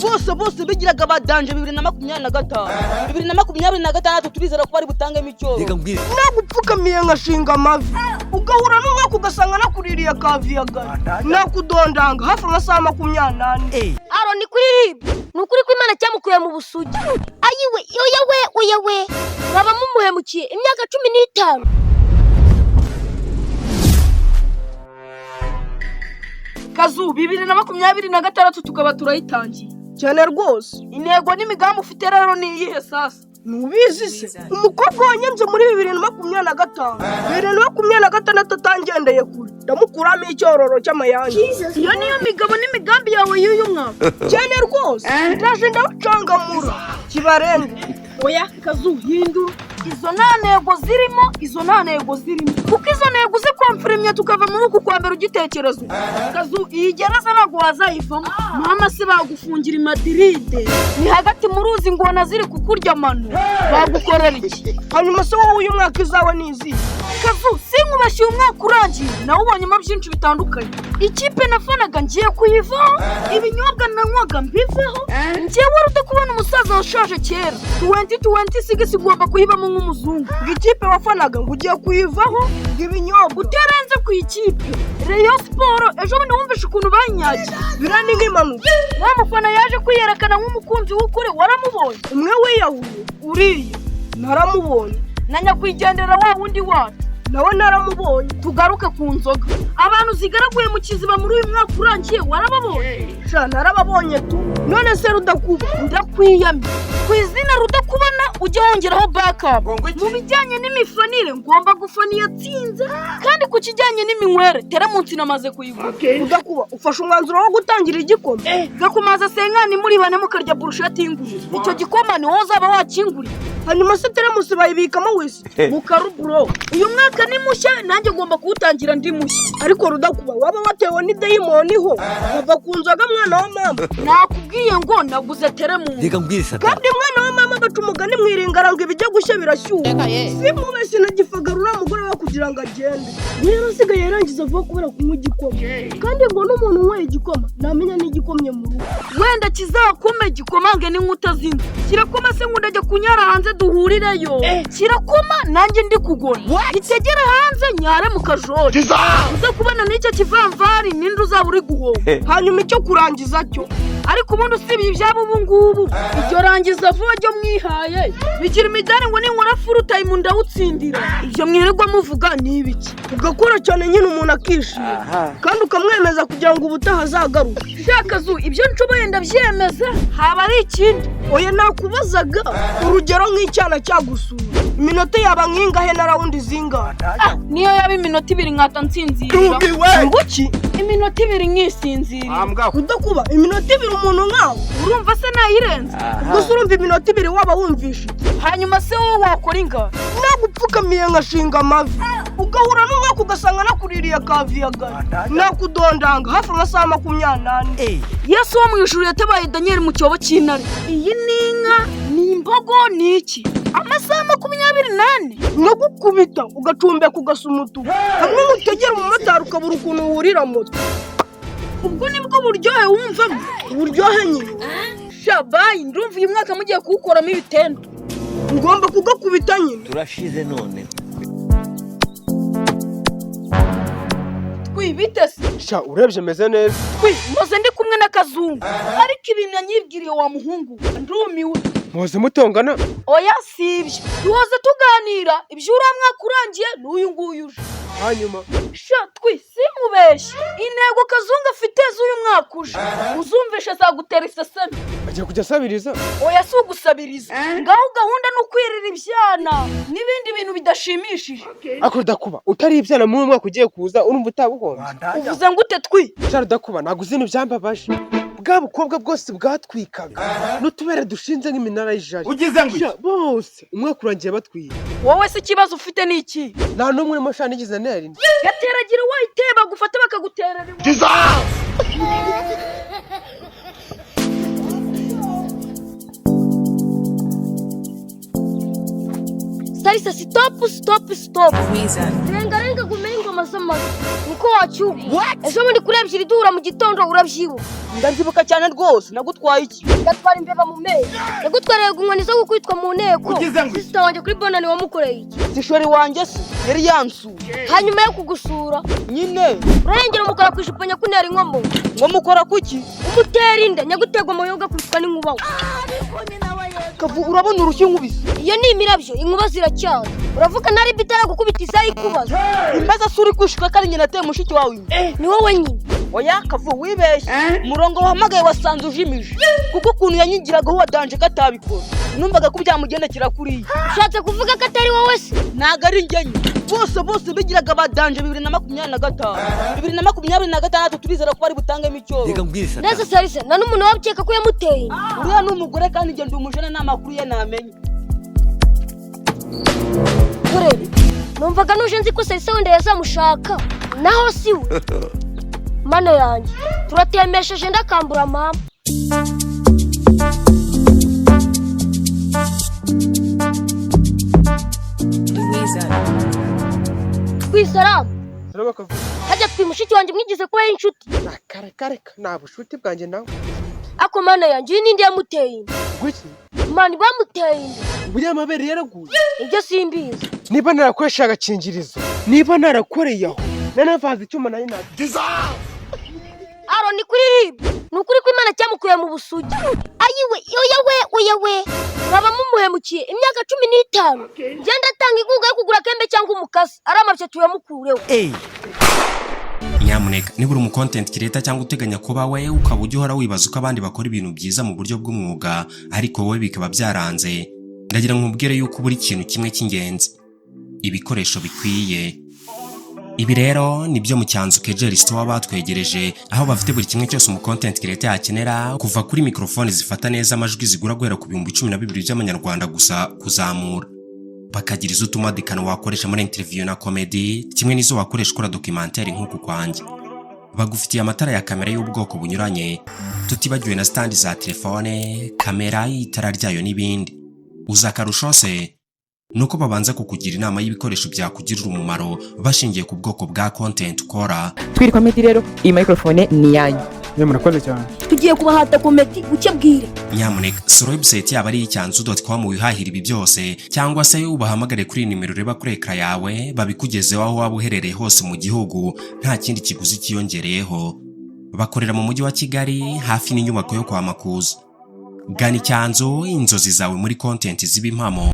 Bose bose bigiraga badanje 2025, 2026 turizera ko bari butangemo icyo. Reka mbwire. Nagupfukamiye ngashinga amavi, ugahura n'umwaka ugasanga nakuririye kaviyagara, nakudondanga hafi amasaha 24. Aro ni kuri ribu, ni ukuri ko Imana cyamukuye mu busugi. Ayiwe, oya we, oya we, mwaba mumuhemukiye imyaka 15. Kazu, 2026 tukaba turayitangiye. Cyane rwose. Intego n'imigambi ufite rero ni iyihe sasa? Ntubizi se? Umukobwa wanyanze muri 2025, 2026 atangendeye kure, ndamukuramo icyororo cy'amayange. Iyo niyo migabo n'imigambi yawe y'uyu mwaka? Cyane rwose, ndaje ndawucangamura kibarenge. Oya Kazu, hindura. Izo nta ntego zirimo, izo nta ntego zirimo, kuko izo ntego uzikomfirimye tukava muri uku kwa mbere ugitekereza. Kazu, iyi gereza ntabwo wazayivamo. Mama se bagufungira i Madiride, ni hagati mu ruzi, ingona ziri kukurya amano, bagukorera iki? Hanyuma se wowe, uyu mwaka izawe ni izihe? Kazu, sinkubashye, umwaka urangiye nawe ubonyemo byinshi bitandukanye. Ikipe nafanaga ngiye kuyivaho, ibinyobwa nanywaga mbiveho. Ngewe ruta kubona umusaza washaje kera, 2026 igomba kuyibamo nk'umuzungu. Ngo ikipe wafanaga ngo ugiye kuyivaho, ngo ibinyobwa? Utarenze ku ikipe Rayon Sport, ejo bundi wumvishe ukuntu banyagiye. Biriya ni nk'impanuka. Wa mufana yaje kwiyerekana nk'umukunzi w'ukuri, waramubonye? Umwe wiyahuye uriya naramubonye. Na nyakwigendera wa wundi wacu? Nawe naramubonye. Tugaruke ku nzoga, abantu zigaraguye mu kiziba muri uyu mwaka urangiye warababonye? Sha, narababonye tu. None se Rudakuba? Ndakwiyamye ku izina Rudakubana, ujye wongeraho bakapu. Mu bijyanye n'imifanire ngomba gufana iyatsinze, kandi ku kijyanye n'iminywere teremunsi namaze kuyigura. Rudakuba, ufashe umwanzuro wo gutangira igikoma? Gakumaza senkani muri bane mukarya burusheti y'ingurube, icyo gikoma ni wowe uzaba wakinguriye. Hanyuma se teremusi bayibikamo wisi? Mu karuburo. Uyu mwaka ni mushya, nanjye ngomba kuwutangira ndi mushya. Ariko Rudakuba, waba watewe n'idayimoni ho kuva ku nzoga, mwana wa mama? Nakubwiye ngo naguze teremunsi. Reka mbwire satani. Kandi mwana wa mama, baca umugani mwiringara ngo ibijya gushya birashyuha. Simubeshye, nagifaga uriya mugore we kugira ngo agende. Rero asigaye yarangiza vuba kubera kunywa igikoma, kandi ngo n'umuntu unyweye igikoma ntamenya n'igikomye mu rugo. Wenda kizakome gikomange n'inkuta z'inzu. Kirakoma se ngo ndajya kunyara hanze duhurireyo? Kirakoma nanjye ndi kugona, gitegere hanze nyare mu kajori. Uza kubona n'icyo kivamvari, ninde uzaba uri guhomba? Hanyuma icyo kurangiza cyo? Ariko ubundi usibye ibyabo ubu ngubu, iryo rangiza vuba ryo mwihaye bigira imidari ngo ninkora full time ndawutsindira, ibyo mwirirwa muvuga ni ibiki? Ugakora cyane nyine umuntu akishima, kandi ukamwemeza kugira ngo ubutaha azagaruke. Shakazu, ibyo nshoboye ndabyemeza, haba ari ikindi? Oya, nakubazaga urugero nk'icyana cyagusuye, iminota yaba nk'ingahe na round zingahe? Ah, niyo yaba iminota 2 nkata nsinzirira. Nguki? Iminota 2 nkisinzirira. Udakuba, iminota 2 umuntu nkawe? Urumva se nayirenze? Gusa urumva iminota 2 waba wumvishe iki? Hanyuma se wowe wakora ingano? Nagupfukamiye ngashinga amavi, ugahura n'umwaka ugasanga nakuririye kaviyagara, nakudondanga hafi amasaha 24. Yesu wo mu ijuru yatabaye Daniyeli mu cyobo cy'intare. Iyi ni inka, ni imbogo, ni iki? Amasaha 24? Nkagukubita ugacumbeka ugasa umutuku, hamwe ngutegera umumotari ukabura ukuntu wurira moto. Ubwo nibwo buryohe wumvamo? Uburyohe nyine. Shabayi, ndumva uyu mwaka mugiye kuwukoramo ibitendo. Ngomba kugakubita nyine. Turashize none. Twibite se? Sha, urebye meze neza. Twi mpoze ndi kumwe n'akazungu, ariko ibintu yanyibwiriye wa muhungu we, ndumiwe. Muhoze mutongana? Oya, si ibyo, duhoze tuganira ibyo uriya mwaka urangiye n'uyu nguyu uje. Hanyuma? Sha twi, simubeshye, intego kazungu afite z'uyu mwaka uje uzumvishe azagutera isesemi. Agiye kujya asabiriza? Oya, si ugusabiriza. Ngaho gahunda ni ukwirira ibyana n'ibindi bintu bidashimishije. Ariko Rudakuba, utari ibyana muri uyu mwaka ugiye kuza, urumva utabuhombye? Uvuze ngo ute twi? Sha Rudakuba, ntabwo uzi ibintu byambabaje. Bwa bukobwa bwose bwatwikaga n'utubere dushinze nk'iminara y'ijari. Ugize ngo? Sha, bose umwaka urangiye batwiye. Wowe se ikibazo ufite ni iki? Nta n'umwe urimo sha nigeze ntera inda. Gateragira wayiteye, bagufata bakaguterera iwe. Salisa, stop, stop, stop, renga renga, gumenye ingoma z'amazu niko wacyuka. Ejo bundi kuri 2 duhura mu gitondo, urabyibuka? Ndabyibuka cyane rwose. Nagutwaye iki? Gatwara imbeba mu menyo. Yagutwareye inkoni zo gukubitwa mu nteko. Sister wanjye kuri bonani wamukoreye iki? Sishori wanjye se yari yansuye. Hanyuma yo kugusura nyine urarengera umukora ku ijipo nyakunera inkomo. Ngo mukora kuki? Umutera inda nyaguterwa amayoga akubitwa n'inkuba. Kavu, urabona urushyi nkubise? Iyo ni imirabyo, inkuba ziracyaza. Uravuga ntari bitara gukubita isaha ikubaza. Imbaza se uri kwishuka ko ari nyina ateye mushiki wawe inda? Ni wowe nyine. Oya Kavu, wibeshye. Umurongo wahamagaye wasanze ujimije, kuko ukuntu yanyigiragaho wa danger katabikora, numvaga ko byamugendekera kuriya. Ushatse kuvuga ko atari wowe se? Ntago ari njye nyine. Bose bose bigiraga ba danger 2025, 2026 turizera ko bari butangemo icyoro. Neza Salisa, nta n'umuntu wabukeka ko yamuteye inda. Uriya ni umugore kandi njye ndi umujene, nta makuru ye namenye. Dore numvaga nuje nzi ko Salisa wenda yazamushaka, naho si we. Mana yanjye, turatemesheje ndakambura mama. Twisaramu. Salama Kavu. Hajya twi mushiki wanjye mwigize kuba inshuti. Kare kare, nta bushuti bwanjye nawe. Ako mana yanjye, iyi ninde yamuteye inda? Gwiki? Mani bamuteye inda. Buriya amabere yaraguye. Ibyo simbizi. Niba narakoresha agakingirizo, niba narakoreye aho, nanavanze icyuma nayo ntabwo. Aro ni kuri ribu. Ni ukuri ko Imana cyamukuye mu busugi. Ayiwe, oya we, oya we. Mwaba mumuhemukiye imyaka 15. Ngenda atanga inkunga yo kugura kembe cyangwa umukasi. Ari amabye tuyamukureho. Nyamuneka niba uri umu content creator cyangwa uteganya kuba we, ukaba ujya uhora wibaza uko abandi bakora ibintu byiza mu buryo bw'umwuga ariko wowe bikaba byaranze, ndagira ngo nkubwire yuko buri kintu kimwe cy'ingenzi, ibikoresho bikwiye. Ibi rero nibyo mu Cyanzu Kejeri Store batwegereje, aho bafite buri kimwe cyose umu content creator yakenera, kuva kuri microphone zifata neza amajwi zigura guhera ku 12,000 by'amanyarwanda gusa kuzamura, bakagira izo utumadikano wakoresha muri interview na comedy, kimwe n'izo wakoresha ukora documentaire nk'uku kwanjye. Bagufitiye amatara ya kamera y'ubwoko bunyuranye, tutibagiwe na stand za telefone, kamera, itara ryayo n'ibindi. Uza akarusho se nuko babanza kukugira inama y'ibikoresho byakugirira umumaro bashingiye ku bwoko bwa content ukora. Twiri Comedy rero, iyi microphone ni iyanyu. Ye, murakoze cyane. Tugiye kubahata comedy buke bwire. Nyamuneka sura website yaba ari icyanzu.com wihahira ibi byose, cyangwa se ubahamagare kuri nimero ureba kuri écran yawe, babikugezeho aho waba uherereye hose mu gihugu nta kindi kiguzi cyiyongereyeho. Bakorera mu mujyi wa Kigali, hafi n'inyubako yo kwa Makuza. Gana Icyanzu, inzozi zawe muri content ziba impamo.